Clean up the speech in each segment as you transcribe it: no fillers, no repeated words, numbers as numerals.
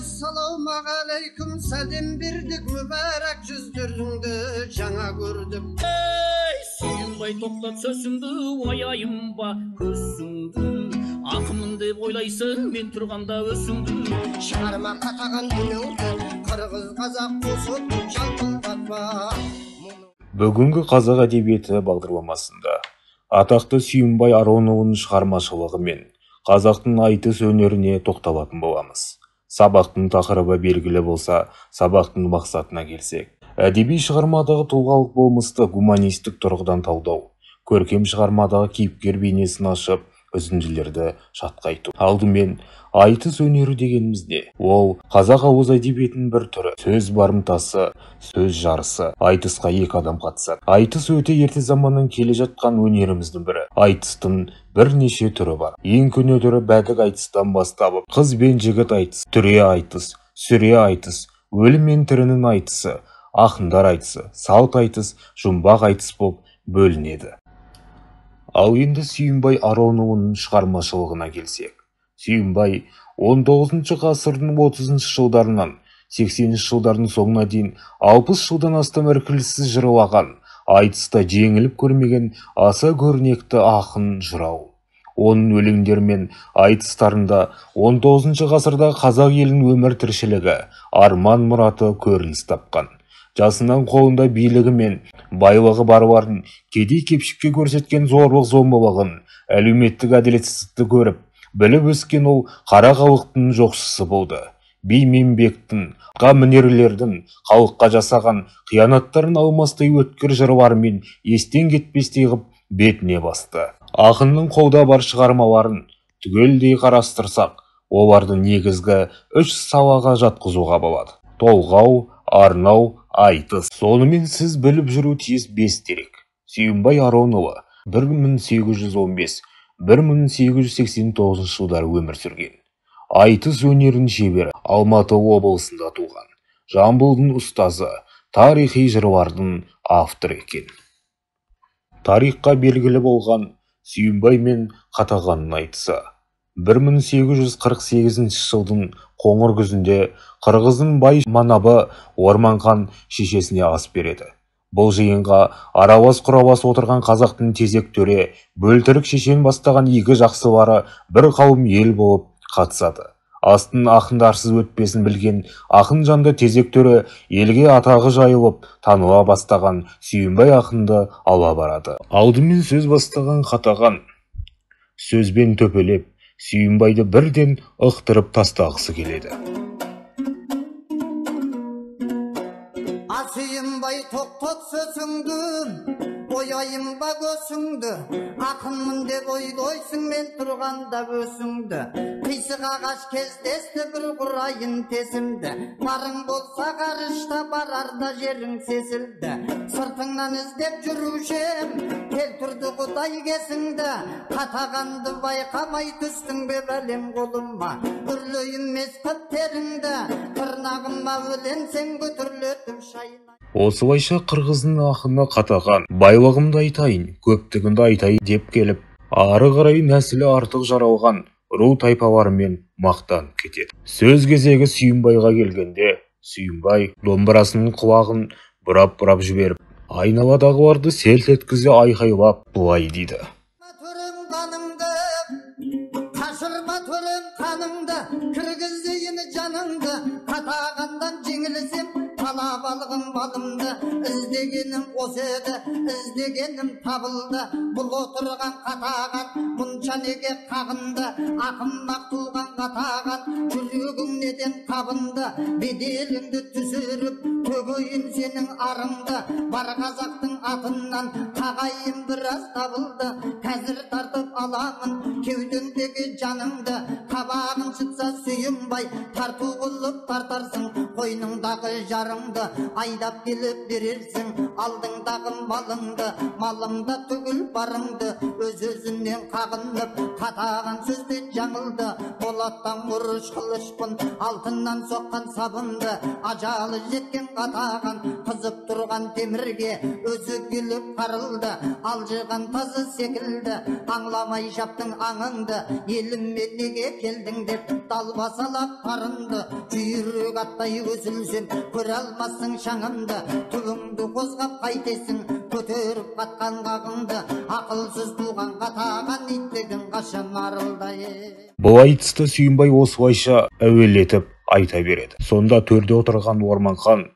Ассалаумағалейкум, сәлем бердік, мүбәрәк жүздеріңді жаңа көрдік. Ей, Сүйінбай, тоқтат сөзіңді, ояйын ба көзіңді? Ақынмын деп ойлайсың, мен тұрғанда өзіңді. Шығарма қатаған үніңді, қырғыз қазақ қосып жалпылдатпа. Бүгінгі қазақ әдебиеті бағдарламасында атақты Сүйінбай Аронұлының шығармашылығы мен қазақтың айтыс өнеріне тоқталатын боламыз. Сабақтың тақырыбы белгілі болса, сабақтың мақсатына келсек. Әдеби шығармадағы тұлғалық болмысты гуманистік тұрғыдан талдау, көркем шығармадағы кейіпкер бейнесін ашып, үзінділерді жатқа айту. Алдымен, айтыс өнері дегеніміз не? Ол қазақ ауыз әдебиетінің бір түрі, сөз барымтасы, сөз жарысы. Айтысқа екі адам қатысады. Айтыс өте ерте заманнан келе жатқан өнеріміздің бірі. Айтыстың бірнеше түрі бар. Ең көне түрі бәдік айтыстан бастап, қыз бен жігіт айтыс, түре айтыс, сүре айтыс, өлім мен тірінің айтысы, ақындар айтысы, салт айтыс, жұмбақ айтыс болып бөлінеді. Ал енді Сүйінбай Аронұлының шығармашылығына келсек. Сүйінбай 19 ғасырдың 30 жылдарынан 80 жылдардың соңына дейін 60 жылдан астам іркіліссіз жырлаған, айтыста жеңіліп көрмеген аса көрнекті ақын жырау. Оның өлеңдері мен айтыстарында 19 ғасырда қазақ елінің өмір тіршілігі, арман мұраты көрініс тапқан. Жасынан қолында билігі мен байлығы барларын кедей кепшікке көрсеткен зорлық зомбылығын, әлеуметтік әділетсіздікті көріп, біліп өскен ол қара халықтың жоқшысы болды. Би мен бектің, атқа мінерлердің халыққа жасаған қиянаттарын алмастай өткір жырларымен естен кетпестей ғып бетіне басты. Ақынның қолда бар шығармаларын түгелдей қарастырсақ, оларды негізгі үш салаға жатқызуға болады. Толғау, арнау, айтыс. Сонымен сіз біліп жүру тиіс 5 дерек. Сүйінбай Аронұлы 1815-1889 жылдары өмір сүрген. Айтыс өнерінің шебері, Алматы облысында туған. Жамбылдың ұстазы, тарихи жырлардың авторы екен. Тарихқа белгілі болған Сүйінбай мен Қатағанның айтысы. 1848 жылдың қоңыр күзінде қырғыздың бай манабы Орманхан шешесіне ас береді. Бұл жиынға аралас-құралас отырған қазақтың тезек төре, бөлтірік шешен бастаған игі жақсылары бір қауым ел болып қатысады. Астың ақындарсыз өтпесін білген ақын жанды тезек төре елге атағы жайылып, таныла бастаған Сүйінбай ақынды ала барады. Алдымен сөз бастаған Қатаған сөзбен төпелеп, Сүйінбайды бірден ықтырып тастағысы келеді. Сүйінбай, тоқтат сөзіңді, ояйын ба көзіңді, ақынмын деп ойлайсың мен тұрғанда өзіңді. Қисық ағаш кездесті бір құрайын тесімді, барың болса ғарышта барарда жерің сезілді. Сыртыңнан іздеп жүруші ем, келтірді Құдай кесіңді, қатағанды байқамай түстің бе бәлем қолыма. Үрлейін мес қып теріңді, тырнағыма өленсең көтерлетіп шайна. Осылайша қырғыздың ақыны Қатаған байлығымды айтайын, көптігімді айтайын деп келіп, ары қарай нәсілі артық жаралған ру тайпаларымен мақтанып кетеді. Сөз кезегі Сүйінбайға келгенде, Сүйінбай домбырасының құлағын бұрап-бұрап жіберіп, айналадағыларды селт еткізе айқайлап былай дейді. Қашырма төрем қаныңды, кіргізейін жаныңды, Қатағандан жеңілсем, талап алғын балымды, іздегенім осы еді, іздегенім табылды. Бұл отырған Қатаған, мұнша неге қағынды, ақымақ туған Қатаған, жүрегің неден қабынды, беделіңді түсіріп, төгейін сенің арыңды, бар қазақтың атынан қағайын біраз табылды. Қазір тартып аламын кеудеңдегі жаныңды, қабағың шытса Сүйінбай, тарту қылып тартарсың қойныңдағы жар жарыңды, айдап келіп берерсің алдыңдағы малыңды, малыңда түгіл барыңды. Өз-өзінен қағынып, қатаған сөзден жаңылды. Болаттан ұрыш қылышпын, алтыннан соққан сабымды. Ажалы жеткен қатаған, қызып тұрған темірге өзі келіп қарылды. Алжыған тазы секілді, аңламай жаптың аңыңды. Еліме неге келдің деп далбасалап қарынды. Жүйрік аттай өсілсем, көре алмассың шаңымды. Түбіңді қозғап қайтесің, көтеріп қатқан қағыңды. Ақылсыз туған қатаған иттігің қашан арылды. Бұл айтысты Сүйінбай осылайша әуелетіп айта береді. Сонда төрде отырған Орманхан: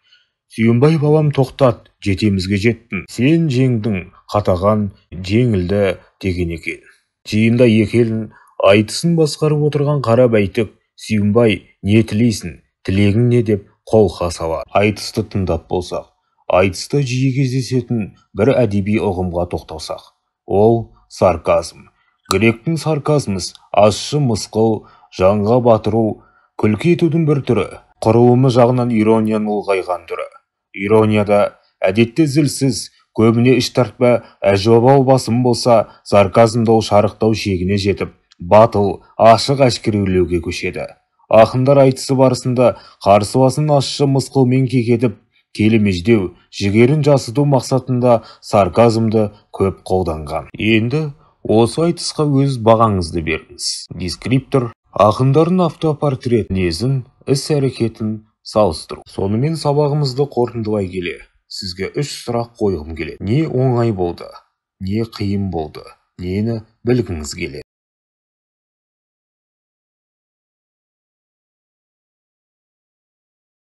Сүйінбай балам, тоқтат, жетемізге жеттің. Сен жеңдің, қатаған жеңілді деген екен. Жиында екі елін айтысын басқарып отырған Қара Бәйтік: Сүйінбай, не тілейсің, тілегің не деп қолқа салады. Айтысты тыңдап болсақ, айтыста жиі кездесетін бір әдеби ұғымға тоқталсақ, ол сарказм. Гректің сарказмыз ащы мысқыл, жанға батыру, күлкі етудің бір түрі. Құрылымы жағынан иронияның ұлғайған түрі. Иронияда әдетте зілсіз, көбіне іш тартпа, әжуабау басым болса, сарказмда ол шарықтау шегіне жетіп, батыл, ашық әшкерелеуге көшеді. Ақындар айтысы барысында қарсыласын ащы мысқылмен кекетіп, келемеждеу, жігерін жасыту мақсатында сарказмды көп қолданған. Енді осы айтысқа өз бағаңызды беріңіз. Дескриптор: ақындардың автопортрет мінезін, іс-әрекетін салыстыру. Сонымен сабағымызды қорытындылай келе, сізге 3 сұрақ қойғым келеді. Не оңай болды, не қиын болды, нені білгіңіз келеді?